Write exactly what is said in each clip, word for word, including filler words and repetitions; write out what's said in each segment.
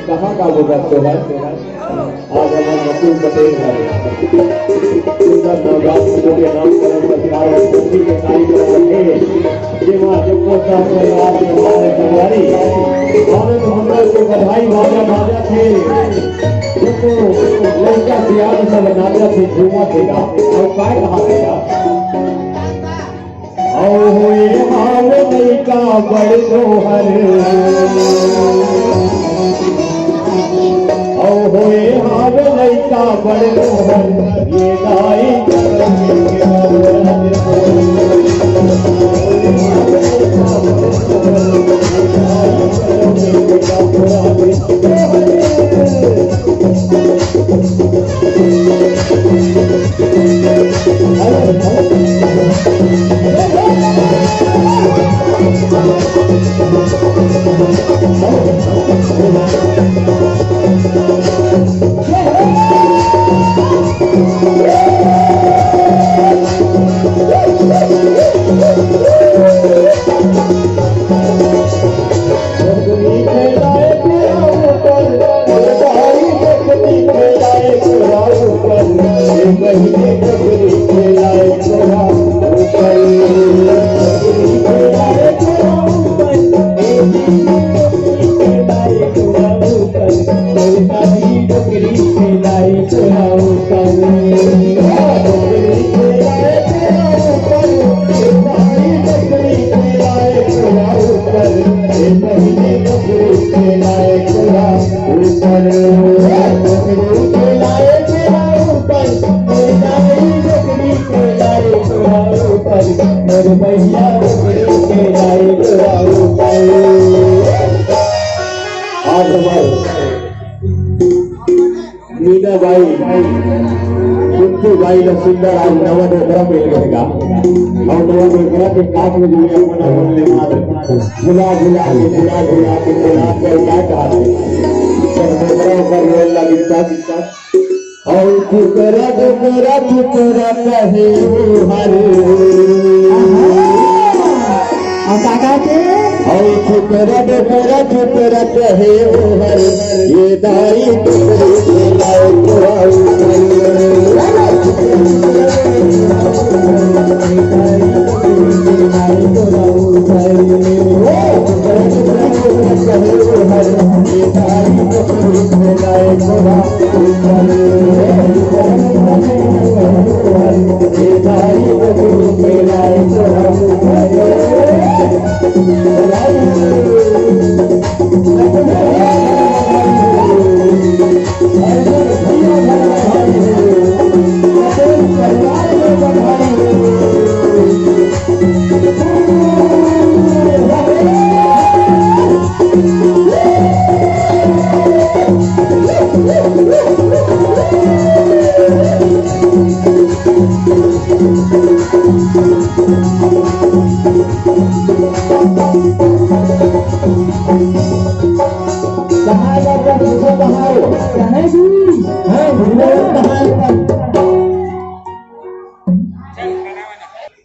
कहाँ का बोला तो है? आज हमर नकुल पटेल है। सुंदर नवरात्र के नामकरण संस्कार और खुशी के कार्यक्रम रखे, जेमा जम्मो सब परिवार के हमारे संगवारी आनंद मंगल के बधाई बाजा बाजा थे। जम्मो लड़का सियान सब नाचा थे, झूमा थे गा। और काय कहा थे गा? अउ होए हाव लइका बड़ तोहर। अउ होए हाव लइका बड़ तोहर। ये दाई आज हमारे मीना बाई, कुंती बाई ला सुंदर आज नवा डोकरा मिल रहेगा। और नवा डोकरा के काट में जो है अपना मन ले मार। भुला, भुला के, भुला, भुला के, भुला के क्या कहा थे? जब डोकरा ऊपर रोए लगी तब, और कुकरा, डोकरा, कुकरा कहे हरे। और का कहते? और कुकरा, डोकरा, कुकरा कहे हरे। ये दाई कुकरी के लाए तो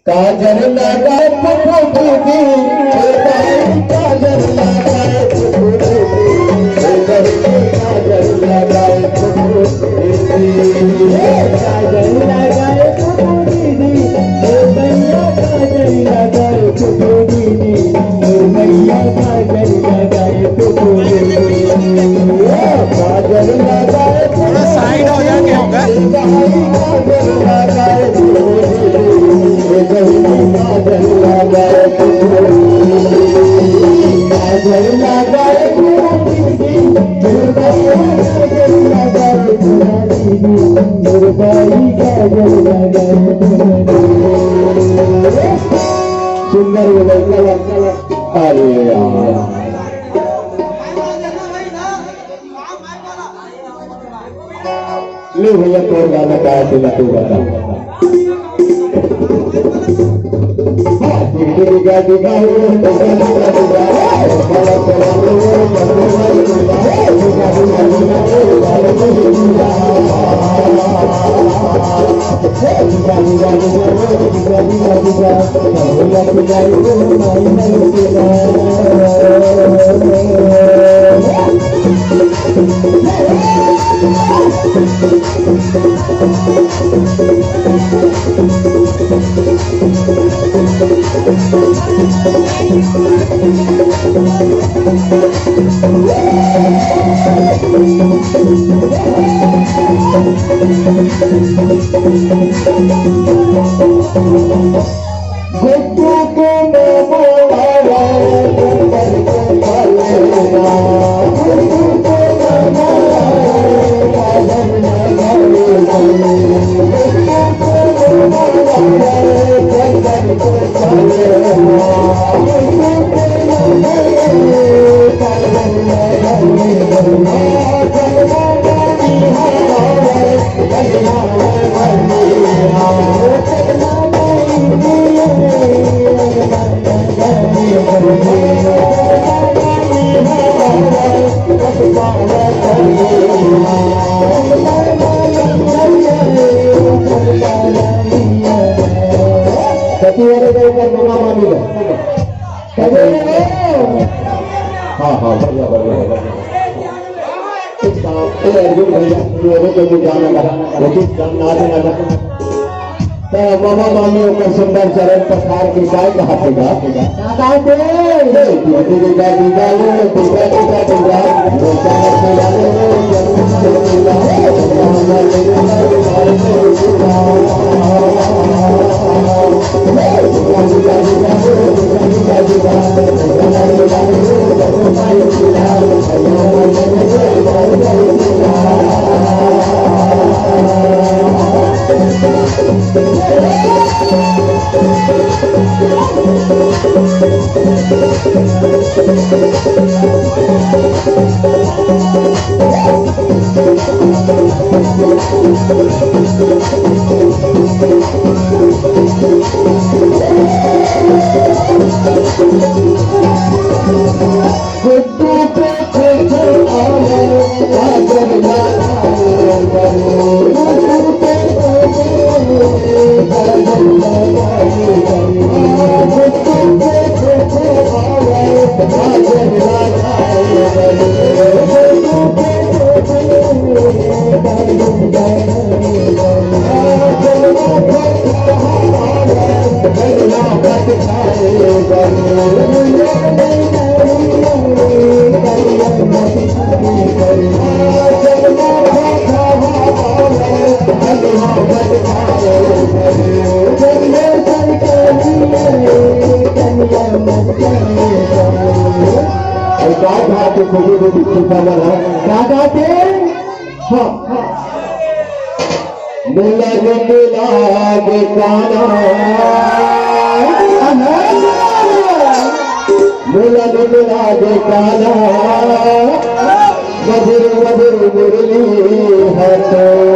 काजर लगा पुटुकी, काजर लगा पुटुकी, काजर लगा पुटुकी, काजर लगा पुटुकी, काजर लगा पुटुकी। थोड़ा साइड हो जाके होगा। सुंदर हो गई, चलो, चलो। अरे यार। ले भैया, तोर गाना का है, तेला तू बता। कति वाले के ऊपर ममा मामी लो। कति वाले? हाँ, हाँ, बढ़िया, बढ़िया, बढ़िया। कुछ काम, ए, अर्जुन भैया, मेरे को भी जाना लगा। वो भी जान ना देना लगा। तो ममा मामी ओकर सुंदर चरण पखार के काय कहा थे गा? का कहा थे? ए, दुर्गा, दुर्गा, दुर्गा, दुर्गा, दुर्गा, दुर्गा, दुर्गा, दुर्गा, दुर्गा, अरे का बात है, खुशी खुशी खुशा मना। का बात है? हाँ। मोला रोके लागे काना। मोला रोके लागे काना। मधुर मधुर मुरली हटो।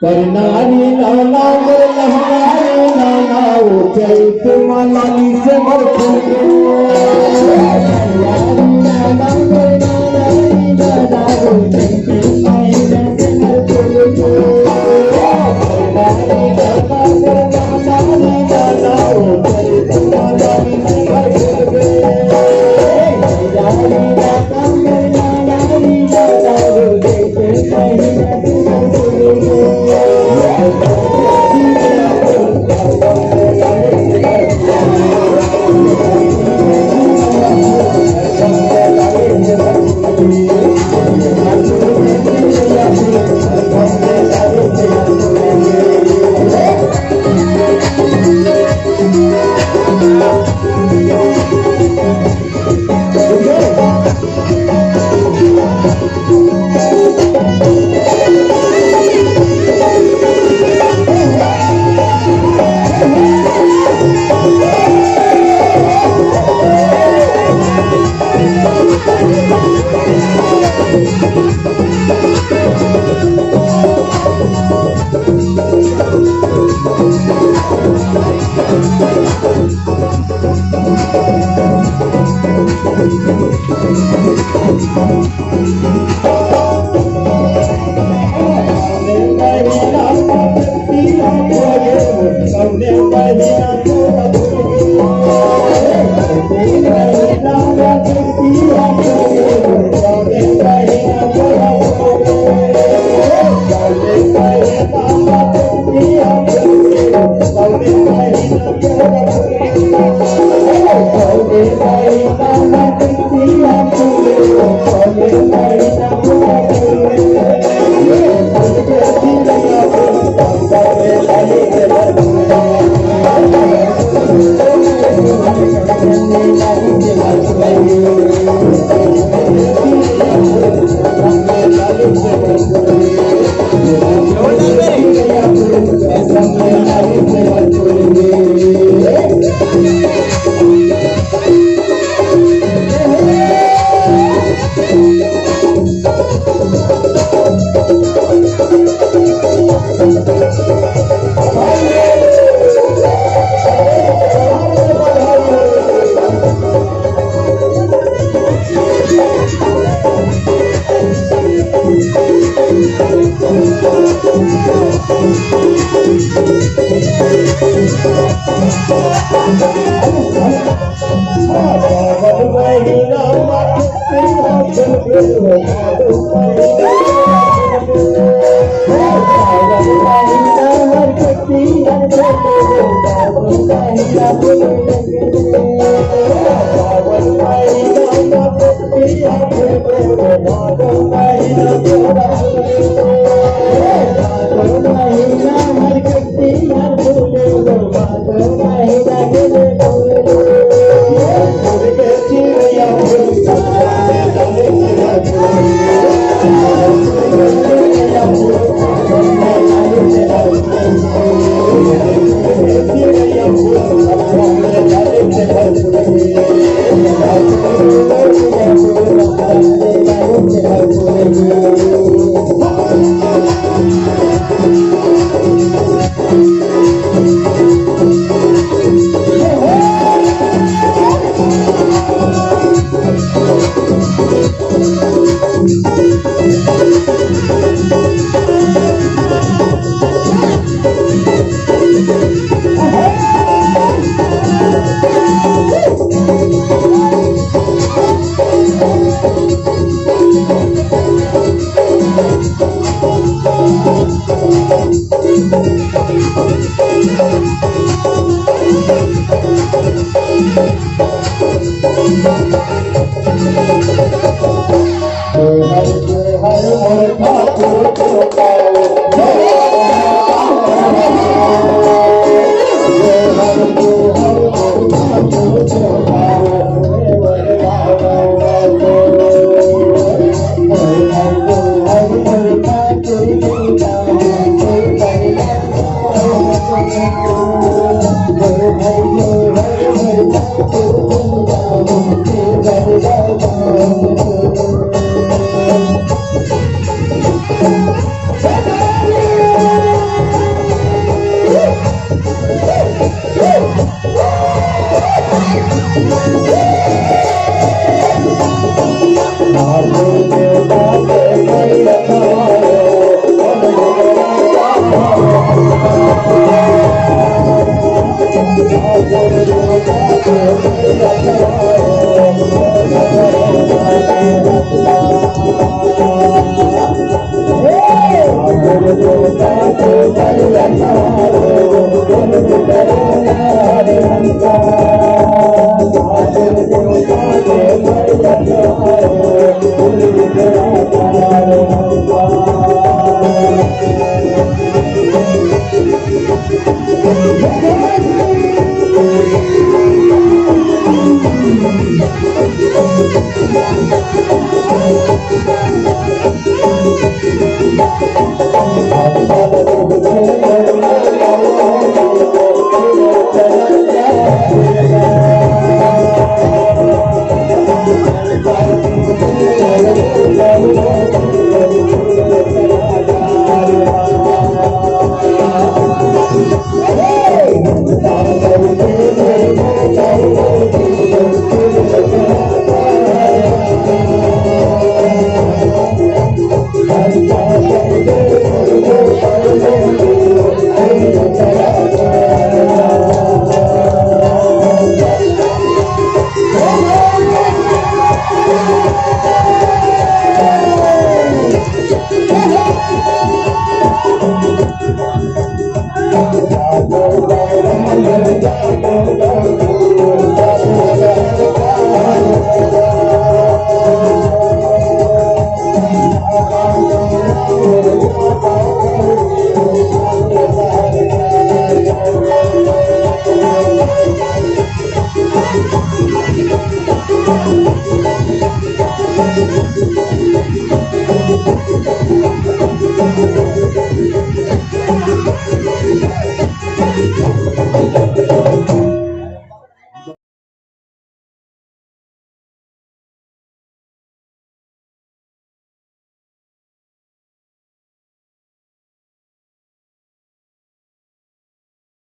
करनारी लाला, करनारी लाला, ओ चैत मनाली से मरते।